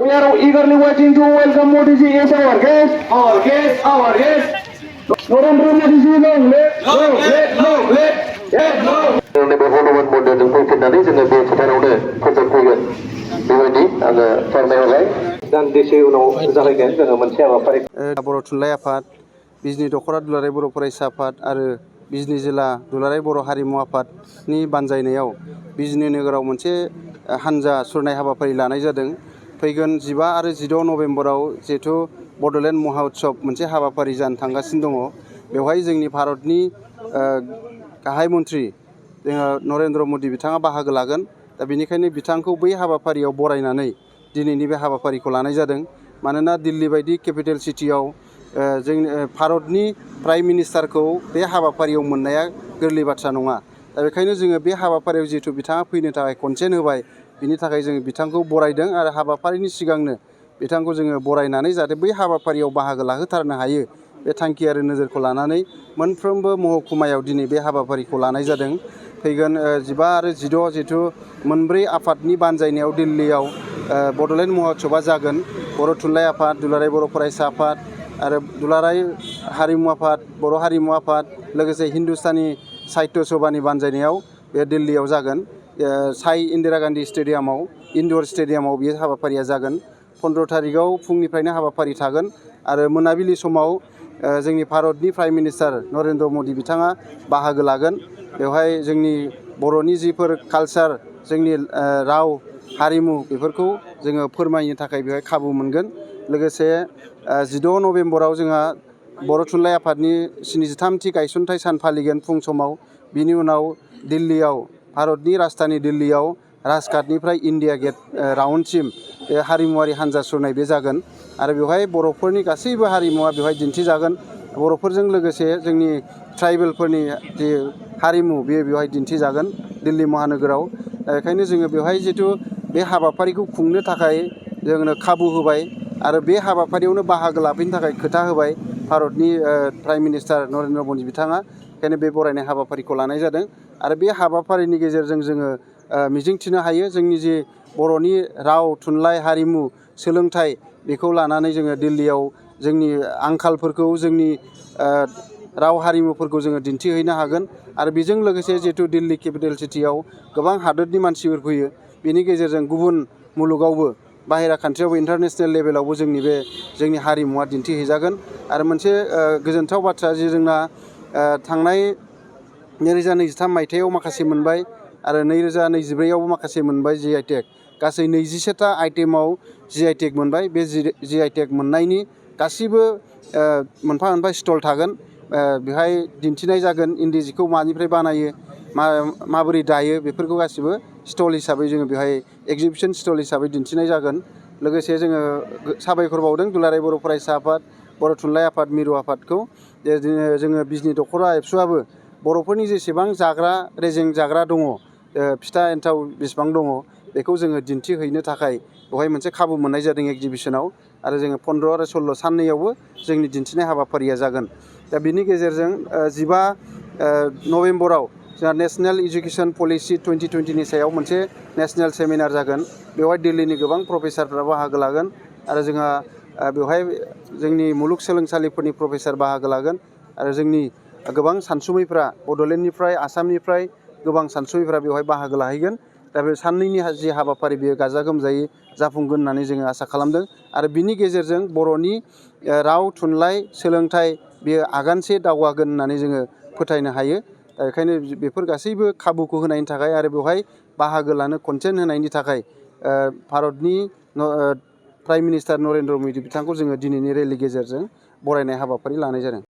We are eagerly waiting to welcome Modi ji as our guest. Our guest, our guest. Narendra Modi ji, long live, long live, long live. Yes, long. नैबे हनुमान मन्दिरजों फैफिननानै जोङो बे फोथारावनो फोजोबफैगोन बेबायदि आङो फोरमाय होबाय दान्दिसे उनाव जागायगोन जोङो मोनसे हाबाफारि बर' थुनलाइ आफाद बिजनि दख'रा दुलाराय बर' फरायसा आफाद आरो बिजनि जिल्ला दुलाराय बर' हारिमु आफादनि बानजायनायाव बिजनि नोगोराव मोनसे हानजा सुरनाय हाबाफारि लानाय जादों। फैगोन 15 आरो 16 नभेम्बराव जिहेथु बड'लेण्ड महाउत्सव मोनसे हाबाफारि जानो थांगासिनो दङ। बेवहाय जोंनि भारतनि गाहाय मन्त्रि जोङो नरेन्द्र मदि बिथाङा बाहागो लागोन। दा बेनिखायनो बिथांखौ बै हाबाफारियाव बरायनानै दिनैनि बे हाबाफारिखौ लानाय जादों। मानोना दिल्ली बायदि केपिटेल सिटियाव जोंनि भारतनि प्राइम मिनिस्टारखौ बे हाबाफारियाव मोननाया गोरलै बाथ्रा नङा। दा बेखायनो जोङो बे हाबाफारियाव जिहेतु बिथाङा फैनो थाखाय कनसेन्ट होबाय बिनि थाखाय जोङो बिथांखौ बरायदों आरो हाबाफारिनि सिगांनो बिथांखौ जोङो बरायनानै जाहाथे बै हाबाफारियाव बाहागो लाहोथारनो हायो बे थांखि आरो नोजोरखौ लानानै मोनफ्रोमबो महकुमायाव दिनै बे हाबाफारिखौ लानाय जादों। फैगोन 15 आरो 16 जिहेतु मोनब्रै आफादनि बानजायनायाव दिल्लीयाव बड'लेण्ड महोत्सबआ जागोन। बर' थुनलाइ आफाद, दुलाराय बर' फरायसा आफाद आरो दुलाराय हारिमु आफाद, बर' हारिमु आफाद लोगोसे हिन्दुस्तानी साहित्य सभानि बानजायनायाव बे दिल्लीयाव जागोन। साई इन्दिरा गान्धी स्टेडियामाव इनडर स्टेडियामाव बे हाबाफारिया जागोन। 15 थारिखआव फुंनिफ्रायनो हाबाफारि थागोन आरो मोनाबिलि समाव जोंनि भारतनि प्राइम मिनिस्टार नरेन्द्र मदि बिथाङा बाहागो लागोन। बेवहाय जोंनि बर'नि जिफोर कालचार जोंनि राव हारिमु बेफोरखौ जोङो फोरमायनो थाखाय बेवहाय खाबु मोनगोन। लोगोसे 16 नभेम्बराव जोंहा बर' थुनलाइ आफादनि 73थि गायसनथाइ सान फालिगोन फुं समाव। बिनि उनाव दिल्लीयाव भारतनि राजधानि दिल्लीयाव राजघाटनिफ्राय इन्डिया गेट राउन्डसिम बे हारिमुवारि हान्जा सुरनाय बे जागोन आरो बेवहाय बर'फोरनि गासैबो हारिमुवा बेवहाय दिन्थिजागोन। बर'फोरजों लोगोसे जोंनि ट्राइबेलफोरनि जि हारिमु बेवहाय दिन्थिजागोन दिल्ली महानोगोराव। बेखायनो जोङो बेवहाय जिहेतु बे हाबाफारिखौ खुंनो थाखाय जोंनो खाबु होबाय आरो बे हाबाफारियावनो बाहागो लाफैनो थाखाय खोथा होबाय भारतनि प्राइम मिनिस्टार नरेन्द्र मदि बिथाङा। बेखायनो बे बरायनाय हाबाफारिखौ लानाय जादों आरो बे हाबाफारिनि गेजेरजों जोङो मिजिंथिनो हायो जोंनि जि बर'नि राव थुनलाइ हारिमु सोलोंथाइ बेखौ लानानै जोङो दिल्लीयाव जोंनि आंखालफोरखौ जोंनि राव हारिमुफोरखौ जोङो दिन्थिहैनो हागोन आरो बेजों लोगोसे जिहेतु दिल्ली केपिटेल सिटियाव गोबां हादोरनि मानसिफोर फैयो बेनि गेजेरजों गुबुन मुलुगावबो बाहेरा कान्ट्रियावबो इन्टारनेसनेल लेभेलावबो जोंनि हारिमुवा दिन्थिहैजागोन। आरो मोनसे गोजोनथाव बाथ्रा जे जोंना थांनाय 2023 मायथाइयाव माखासे मोनबाय आरो 2024आवबो माखासे मोनबाय जि आइ टेग। गासै 21टा आइटेमाव जि आइ टेग मोनबाय। बे जि आइ टेग मोननायनि गासिबो मोनफा मोनफा स्टल थागोन। बेहाय दिन्थिनाय जागोन इन्दि जिखौ मानिफ्राय बानायो माबोरै दायो बेफोरखौ गासिबो स्टल हिसाबै जोङो बेहाय एगजिबिसन स्टल हिसाबै दिन्थिनाय जागोन। लोगोसे जोङो साबायखर बावदों दुलाराय बर' फरायसा आफाद, बर' थुनलाइ आफाद, मिरु आफादखौ जोङो बिजनि दख'रा एबसुआबो बर'फोरनि जेसेबां जाग्रा रेजें जाग्रा दङ फिथा एन्थाव बेसेबां दङ बेखौ जोङो दिन्थिहैनो थाखाय बेवहाय मोनसे खाबु मोननाय जादों एगजिबिसनाव आरो जोङो 15 आरो 16 साननैयावबो जोंनि दिन्थिनाय हाबाफारिया जागोन। दा बिनि गेजेरजों 15 नभेम्बराव जोंहा नेसनेल इडुकेसन पलिसि 2020नि सायाव मोनसे नेसनेल सेमिनार जागोन। बेवहाय दिल्लीनि गोबां प्रफेसारफ्रा बाहागो लागोन आरो जोंहा बेवहाय जोंनि मुलुगसोलोंसालिफोरनि प्रफेसार बाहागो लागोन आरो जोंनि गोबां सानसुमैफ्रा बड'लेण्डनिफ्राय आसामनिफ्राय गोबां सानसुमैफ्रा बेवहाय बाहागो लाहैगोन। दा बे साननैनि जि हाबाफारि बेयो गाजा गोमजायै जाफुंगोन होननानै जोङो आसा खालामदों आरो बिनि गेजेरजों बर'नि राव थुनलाइ सोलोंथाइ बेयो आगानसे दावगागोन होननानै जोङो फोथायनो हायो। दा बेखायनो बेफोर गासैबो खाबुखौ होनायनि थाखाय आरो बेवहाय बाहागो लानो कनसेन्ट होनायनि थाखाय भारतनि प्राइम मिनिस्टार नरेन्द्र मदि बिथांखौ जोङो दिनैनि रेलि गेजेरजों बरायनाय हाबाफारि लानाय जादों।